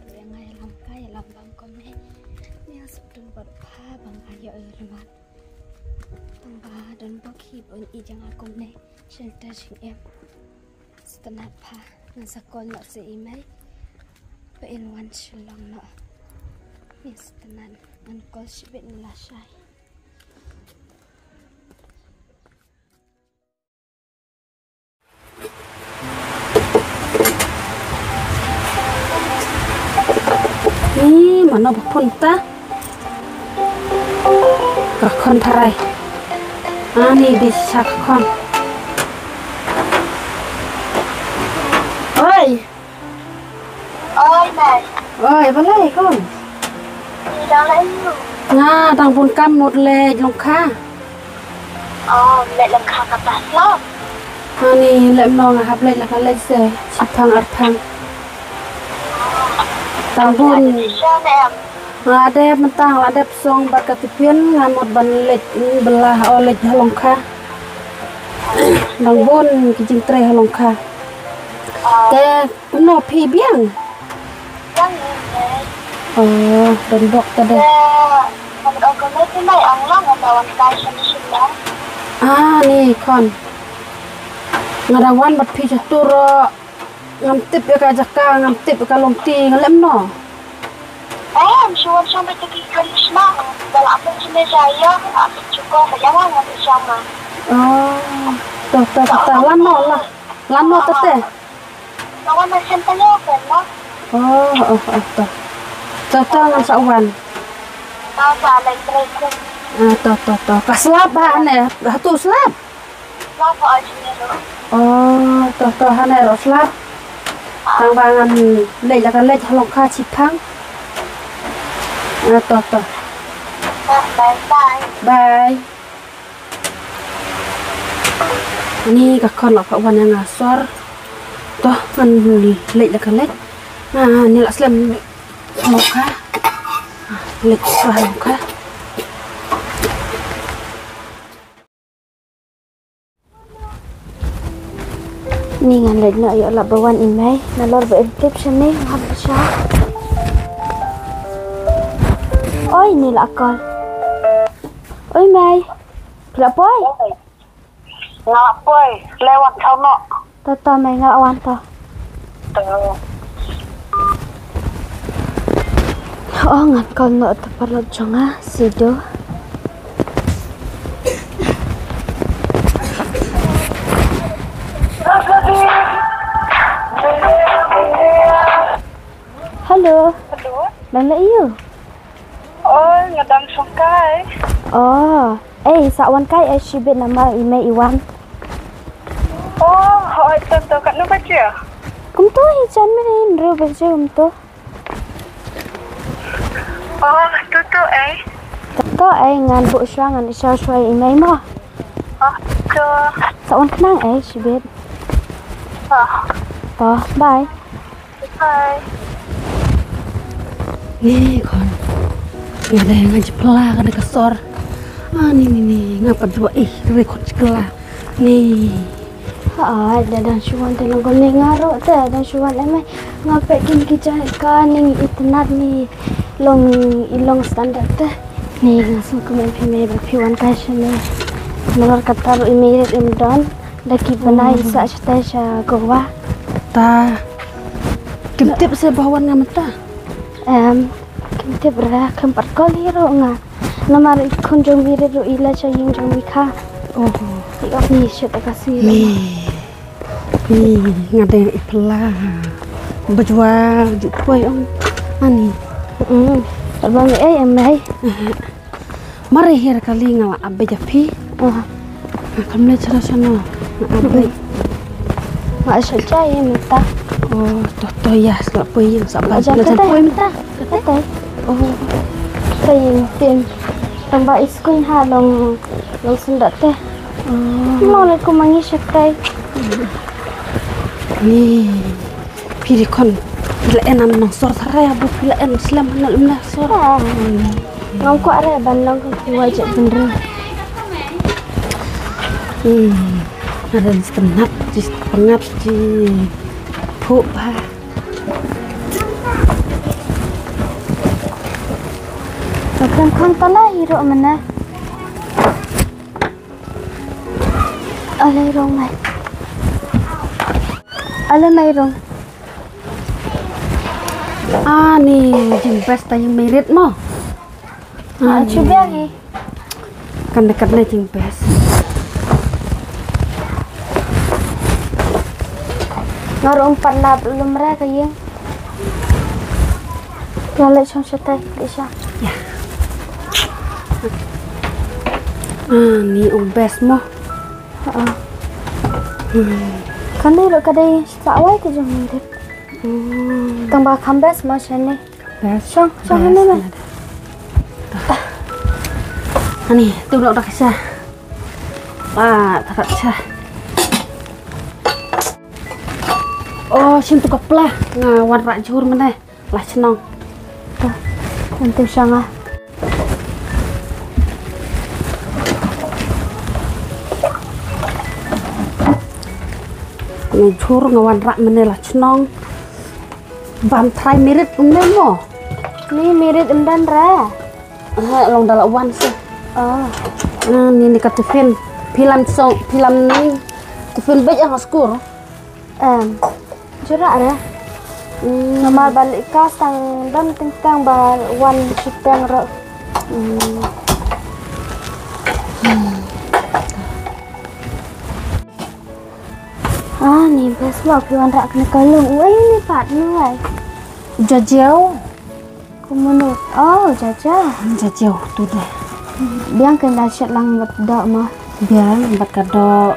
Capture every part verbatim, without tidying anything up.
Ïa nga ïalam ka, ïalam bam kumne. Nga sngewthuh bad pha ba nga ïoh ïa lwat. Tang ba don bok hi ban ïa nga kumne. Sngewthuh sngewthuh. Sngewtynnat pha, ngan sa call noh sa i mei. Ba in wan Shillong noh. Ngi sngewtynnat, ngan call shibit na lashai. Ni mano ba phone ta? Ka khon tharai. Ani di sa ka khon. Oi. Oi, Mai. Oi, balei khon? Ni dang leh ïu. Nga dang bun kam mut leh long kha. Oh, leh long kha ka ta slap. Ani leh mno nga hap leh la ka leh se. Shipang arpang. Dang bun. Nga dep mynta nga la dep song bad ka tipian nga mut ban leit bela o leit ha long kha. Dang bun ki jingtrei ha long kha. Te kumno phi biang? Oh, don bok ta de. Ah, ni khon. Nga da wan bad phi jatuh ro. Ngam tip ïa ka jaka, ngam tip ïa ka longti, nga leh mno. Eh, am shu wan shong bad ki kali shna. Ba la pun shne sha ïa, am shu ko ba ïa nga ngam shong ma. Oh, to to to, lano la. Lano to te. Ka wan na shen tanya kan ma. Oh, oh, oh, to. To to ngan sa wan. Ta sa lai trei ku. Ah, to to to. Ka slap ba ne, ha tu slap. Oh, to to, hane ro slap. Tang ba ngan leit la ka leit ha long kha shipang. Ah, to to. Bye bye. Bye. Ni ka khon la ka wan ïa nga sor. To ngan leit la ka leit. Ah, ni la slem ha long kha. Ah, leit ha long kha. Ni ngan leit noh ïoh lap ba wan i mei. Nalor ba im tip shane ngam sha. Oi, ni la call. Oi mei. Phi la poi? Nga la poi. Le wan thaw noh. To to mei, nga la wan to. To. Oh, ngan call noh te paralok jong nga, Sido. Hello. Hello. Dang leh ïu? Oh, nga dang shong kai. Oh. Ei, sa wan kai ei shibit namar i mei i wan. Oh, hooid, to to, katno baje? Kumto hi jan mine hynriew baje kumto. Oh, to to ei. To to ei, ngan buh shuwa, ngan ïa shuwa i mei mo. Oh, to. Sa wan khnang ei shibit. Oh. To, bye. Bye. Ni khon. Nga dei nga jylla ka dei ka sor. Ah, ni ni ni, nga pat jua ih re khon jylla. Ni. Ah, da dang shu wan te long ko ni nga ro te dang shu wan em. Nga peit kin ki jaka ni itynnad ni long i long standard te. Ni nga sngewkmen phi mei ba phi wan kai shane. Namar kata ruh i mei rit im don. Da ki bnai sa shatai sha Goa. Ta. Kim tip se ba wan nga mynta. Em, kim tip re, kim pat call hi ruh nga. Namar i khun jong mi ruh i la sha ïing jong mi kha. Oh. I ot ni shet ka si. Ni. Ni nga dei i pla. Bajwa ju poi ong. Ani. Mm. Abang ei em ei. Mari her kali nga la abe ja phi. Oh. Nga kam le chara chano. Nga abe. Nga sha jai mynta. Oh, to to ya sa poi yang sa ba. Nga jan poi mynta. Kata. Oh. Poi yang tin. Tang ba iskul ha long long sunda te. Oh. Long le ko mangi shatai. Ni. Phi ri khon phi la en an nong sor tharai abo phi la en slem hanal mna sor. Ngam kwah re ban long ko phi wa jet bynriew. Hmm. Ada sitenat ji pengat ji. Phu ba. Kam khang tala hi ruh mynne. Ale rong mai. Ale mai rong. Ani jingbes ta ïing mirit mo. Ah, ani. Chubiang hi. Kan dekat na jingbes. Nga ruh ym pat nap lum re ka ïing. Nga leit shong shatai, leit shong. Ïa. Ani jingbes mo. Ha. Hmm. Kane ruh ka dei sha wai ka jong mirit. Hmm. Tang ba kham best mo shane. Best. Shong, shong best hane na. Ani, tu lok dak sha. Ah, tarak sha. Oh, shin tu ka pla. Nga wan rak jhur mynne. Lah chnong. Tuh, nanti shang ah. Nga jhur nga wan rak mynne lah chnong. Bam trai mirit um ne mo. Ni mirit um dan ra. Ah, long da la wan se. Oh. Ah, ni ni ka tiffin. Phi lam song, phi lam ni. Tiffin bej ang skur. Em, jura re. Hmm. Namar ba leh klas tang dang teng teng ba wan shiteng ro. Hmm. Ah, ni best mo phi wan rak kane ka long. Wei ni pat ni wei. Jajiao. Kumno? Oh, jaja. Jaja tu deh. Biang kan da shet lang bad doh ma. Biang bad ka doh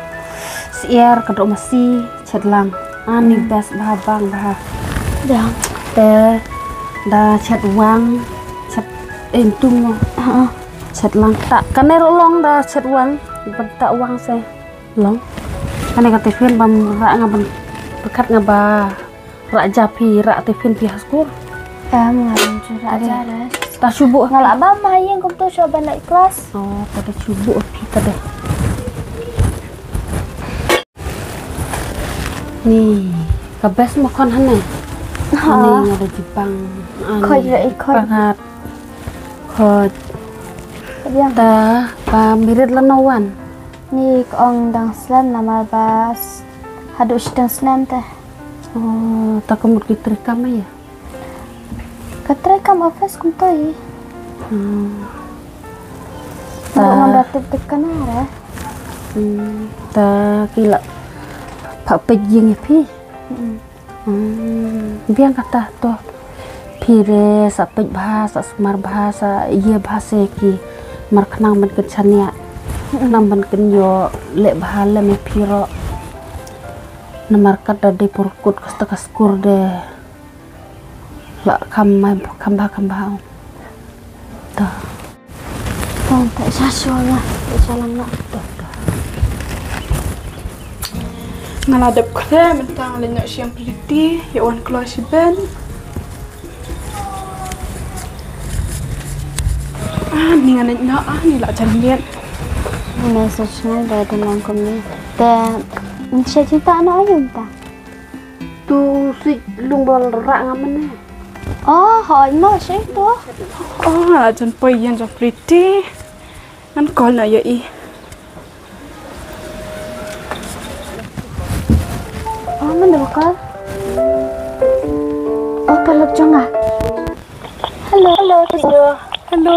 syiar ka doh masi shet lang. Ani best bha bang bha. Biang. Te da shet wang shet entung ma. Ha. Shet lang ta kane ruh long da shet wang bad ta wang se. Long. Kane ka tiffin bam rak nga ban pyrkhat nga ba rak ja phi rak tiffin phi ha skul. Em nga ram ju rak ja re. Ta shu buh. Nga lah bam ha ïing kumto shu ban leit klas. Oh, ta da shu buh phi ta da. Ni ka best ma khon hane. Ha. Hane nga da jipang. Khoj re i khoj. Pangat. Khoj. Khoj ïa. Ta ba mirit lano wan. Ni ka ong dang slem namar ba haduh shiteng snem te. Oh, ta ka mut ki trei kam ïa. Ka trei kam office kumto hi. Hmm. Ta ngam da tip tip kana re. Hmm. Ta ki la pha peit ïing ïa phi. Hmm. Hmm, biang kata to. Phi re sa peit bha, sa sumar bha, sa ïa bha se ki. Mar khnang ban kin shaniah. Khnang ban kin ïoh leh bha lem ïa phi ro. Namar kat da dei por kut kasta ka skur de. La kham mai kham bha kham bha. To. Tang ta sha shuwa nga, ta sha lang nga. Nga la dep kre mynta nga la nyok shem Pretty, ïa wan kloi shi ben. Ah, ni nga nyok, ah, ni la jan miet. Message nga da dang lang kumne. Te, sha jita na ayu mynta. Tu si lung bol rak nga mene. Oh, hoi mo shi tu. Oh, nga la jan poi ïa jong Pretty. Ngan call na ïa i. Oh, mano call? Oh, paralok jong nga. Hello. Hello, hello. Hello.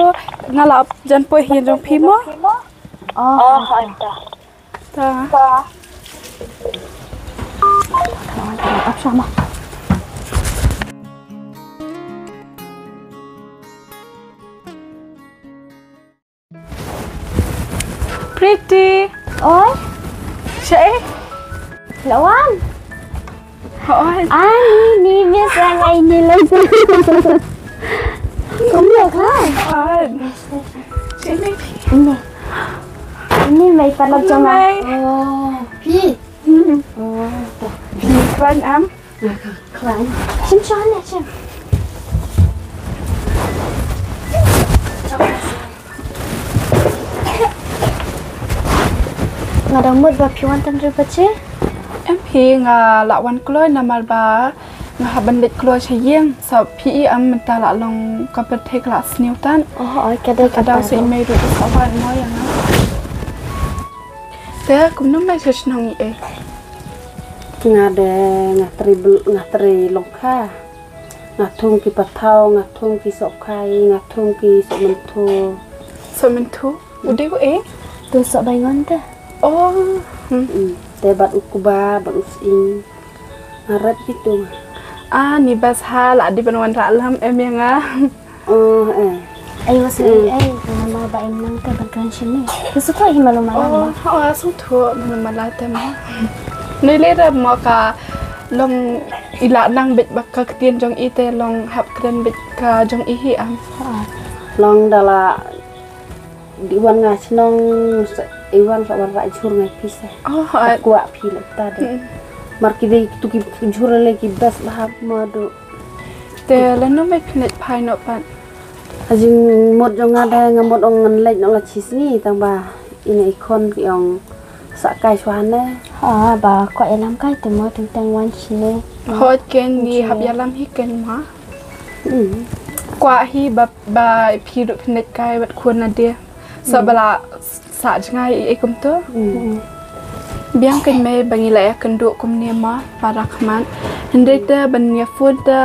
Nga la jan poi ïa jong phi mo. Oh, hoi ta. Ta. Ap sama. Pretty. Oi. Shaei? Lawan. Oi. Ani, ni miss lang ai ni lang. Kumno ka? Oi. Sini. Ini. Ini mai paralok jong nga. Mai. Oh, phi. Hmm. Oh, to. Phi khlaiñ am? Nga khlaiñ. Shim shane, shim. Nga dang mut ba phi wan tang re baje. Em phi nga la wan kloi namar ba Hap ban leit kloi sha ïing, sa phi i am mynta la long ka pyrthei ka la sniew tan. Oh, oi, ka dei ka. Ka dei sa i mei ruh sa wan mo ïa nga. Te kumno mai sha shnong i eh? Nga de nga trei bel-, nga trei long kha. Nga thung ki pathaw, nga thung ki sohkhai, nga thung ki sohmynthu. Sohmynthu? U dei u eh? Tu sohbaingon te. Oh. Hmm. Hmm. Te bad u kba, bad u sying. Nga rep ki tu. Ah, ni bas ha la dei ban wanrah lam em ïa nga. Oh, eh. Ai wa sui, eh, namar ba em nang te ban kren shane. Ku sngewthuh hi malu malu. Oh, oh, sngewthuh malu malu te ma. Nui le da mo ka long i la nang bit ba ka ktien jong i te long hap kren bit ka jong i hi am. Long da la dei wan nga shnong sa, i wan sa wanrah jhur ngai phi sa. Oh, kwah phi le ta de. Hmm. Mar ki dei tu ki jhur le ki best ba hap ma du. Te lano me pynleit phai noh pat? Ha jingmut jong nga de nga mut ong ngan leit noh la shi sngi tang ba ine i khon ki ong sa kai shuwa ne. Ha ba kwah ïalam kai te mo teng teng wan shane. Hooid ken ngi hap ïalam hi ken ma. Hmm. Kwah hi ba, ba phi ruh pynleit kai bad khun na de. Sa ba la sa jngai i kumto. Hmm. Biang kein mei ba ngi la ïakynduh kumne ma para khmat. Hynrei te ban ïa phone te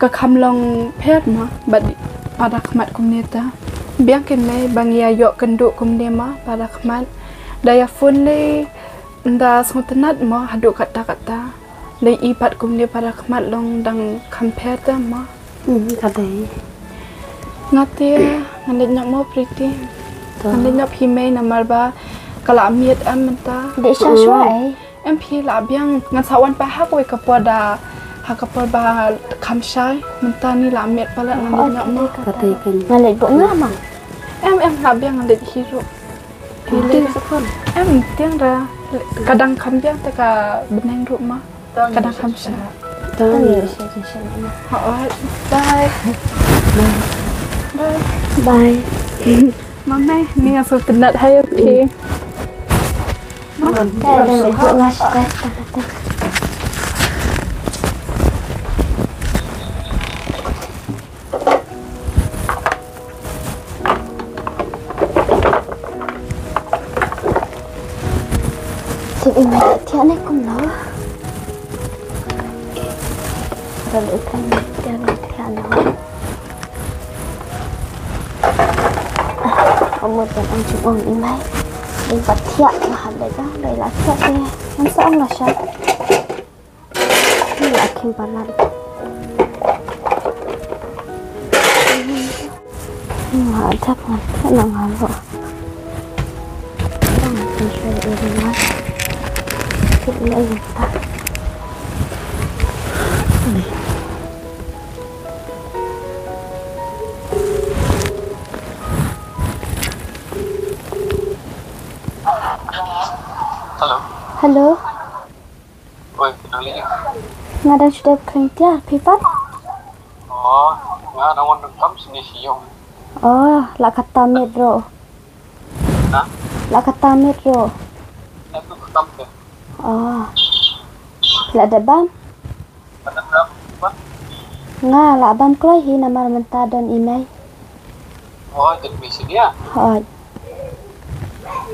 ka kham long pher ma bad para khmat kumne te. Biang kein mei ba ngi ïa ïoh kynduh kumne ma para khmat. Da ïa phone le nda sngewtynnat ma haduh katta katta. Lei i pat kumne para khmat long dang kham pher te ma. Hmm, ka dei. Nga te ngan leit noh mo Priti. To. Ngan leit noh phi mei namar ba ka la miet em mynta. Dei sha shuwa eh. Em phi la biang ngan sa wan pat ha kawei ka por da ha ka por ba kham shai mynta ni la miet palat ngan leit noh mo. Ka dei kan. Ngan leit bok nga ma. Em em la biang ngan leit hi ruh. Phi leit sa kon. Em tiang da ka dang kham biang te ka bneng ruh ma. Ka dang kham sha. Tang. Hooid. Bye. Bye. Bye. Mama, ni nga sngewtynnat ha ïa phi. Mama. Te i mei thiah ne kumno? Ka lei kan thiah ne thiah ne. Ka mut ban ong jingong i mei. Dei pat thiah nga hap dei ka dei la thiah te. Ngan sa ong la sha. Ni la khim palat. Nga dap ngan thiah na nga lo. Ngan thiah shuwa ïa nga. Thiah ïa nga ta. Hello. Hello. Oi, phi dang leh ïa? Nga dang shu dep khlem tiar, phi pat? Oh, nga dang wan donkam shane sha ïing. Oh, la katta miet ruh. Ha? La katta miet ruh. La tu katta miet. Oh. La dep bam? La dep bam, bam? Nga la bam kloi hi namar mynta don i mei. Oh, dep mei sini ya? Hooid.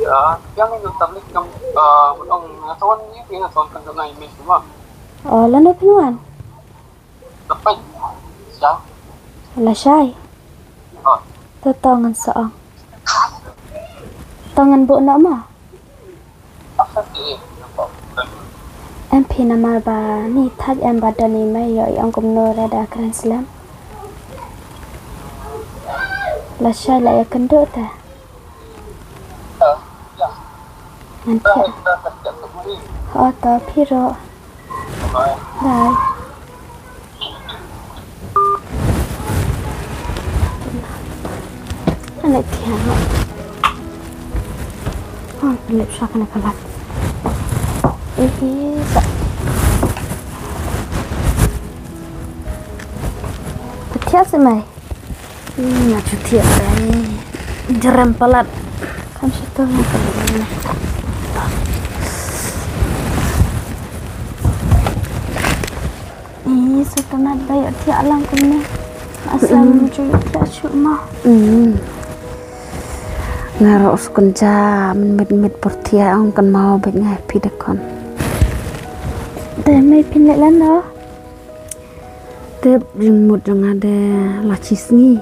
Ya, yang ini tablet kam, ah, mun ong nga tawan ni, nga tawan kan dong ai mei semua. Oh, lano phin wan? Dapat. Sha. Lashai. Oh. To to ngan sa ong. To ngan buh noh ma. Em phi namar ba ni thait em ba don i mei ïoh i ong kumno re da kren slem. Lashai la ïakynduh te. Ngan thiah. Ho to phi ruh. Bye. Ane thiah. Oh, lip sa kane ka lap. Ih, sa. Thiah sa mai. Nga shu thiah kai. Jerem palat. Kam shu tu nga ka. Ih, Sa tang nat ba ïohthiah lang kumne. Aslam ju ïohthiah shuh ma. Hmm. Nga ruh sngewkynja mynmiet mynmiet por thiah ong kynmaw bad nga phi da khun. Te mei phin leh lano? Te jingmut jong nga de la shi sngi.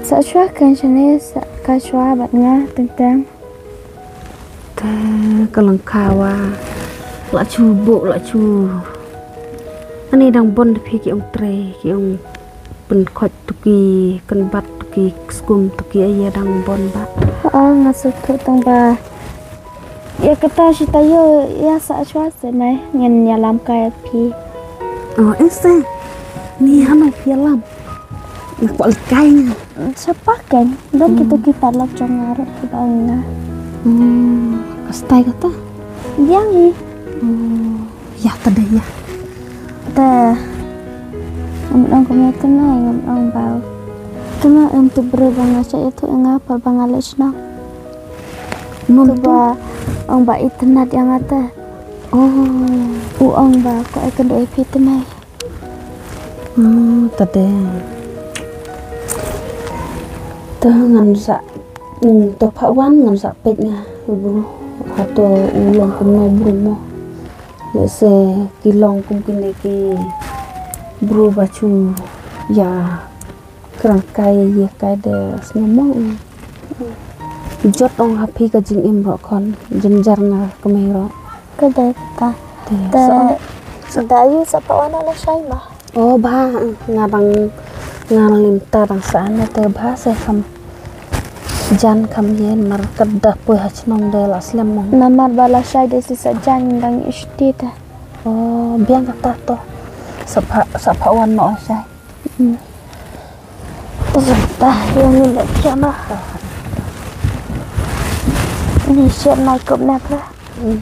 Sa shuwa kan shane sa ka shuwa bad nga teng teng. Te ka lyngkha wa la shu buh la shu. Ani dang bun da phi ki ong trei ki ong pynkhoit tu ki kynbat tu ki skum tu ki ïa dang bun ba. Oh, nga sngewthuh tang ba. Ïa kata shi taïew ïa sa shuwa se mei ngin ïalam kai ïa phi. Oh, ese. Ni hano phi ïalam. Nga kwah leit kai nga. Sha park kan don kitu ki paralok jong nga ruh kiba ong nga. Hmm, ka style kata. Biang hi. Oh, ïa ta dei ïa. Te ngam ong kumne te mei ngam ong ba. Te mei em tu briew ba nga sha ïathuh ïa nga por ba nga leit shnong. Nom tu ba ong ba itynnad ïa nga te. Oh. U ong ba ko ai kynduh ïa phi te mei. Hmm, ta de. Te ngan sa, hmm, to pha wan ngan sa peit nga. Bru, hato u long kumno bru mo. Lehse ki long kum kine ki bru ba chu ïa krang kai ïa kai de sngew mo. Jot ong ha phi ka jingim ba khon jynjar nga kmie ro. Ka dei ta. Te te sa da yu sa pa wana la shai ma. Oh ba nga dang nga lim ta dang sa na te ba se kham jan kham yen mar ka da poi ha chnong de la slem mo. Namar ba la shai de si sa jan dang ishti ta. Oh biang kata to sa pa sa pa wan no shai. Hmm. Zata yang ni lek kiana. Ni siap mai kup na pra. Hmm.